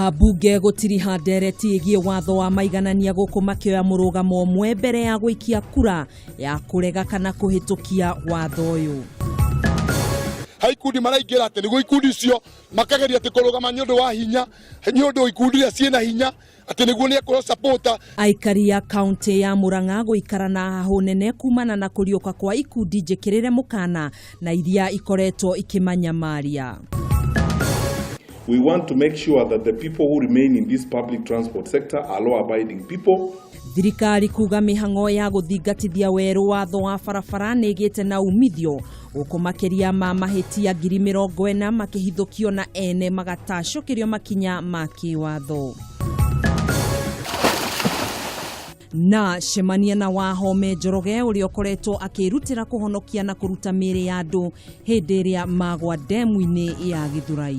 Ambunge gũtiriha ndereti ĩgiĩ watho wa maiganania gũkũ makĩoya mũrũgamo ũmwe mbere ya gũikia kura ya kũrega kana kũhĩtũkia watho ũyũ. Ha ikundi maraingĩra atĩ nĩguo ikundi icio makageria atĩ kũrũgama nĩ ũndũ wa hinya, nĩ ũndũ ikundi iria ciĩna hinya atĩ nĩguo nĩ ekũheo supporter. Aikari a kaunti ya Murang'a gũikara na hahũ nene kumana na kũriũka kwa ikundi njĩkĩrĩre mũkana na iria ikoretwo ikĩmanyamaria. We want to make sure that the people who remain in this public transport sector are law-abiding people. Thirikari kuga mĩhang'o ya gũthingatithia werũ watho wa barabara nĩ ĩgĩte na umithio gũkũ makĩria ma mahĩtia 40,000 makĩhithũkio na ene magatacũkĩrio makinya ma kĩwatho. Na cemania na Wahome Njoroge ũrĩa ũkoretwo akĩrutĩra kũhonokia na kũruta mĩĩrĩ ya andũ hĩndĩ ĩrĩa magwa ndemu-inĩ ya Gĩthũrai.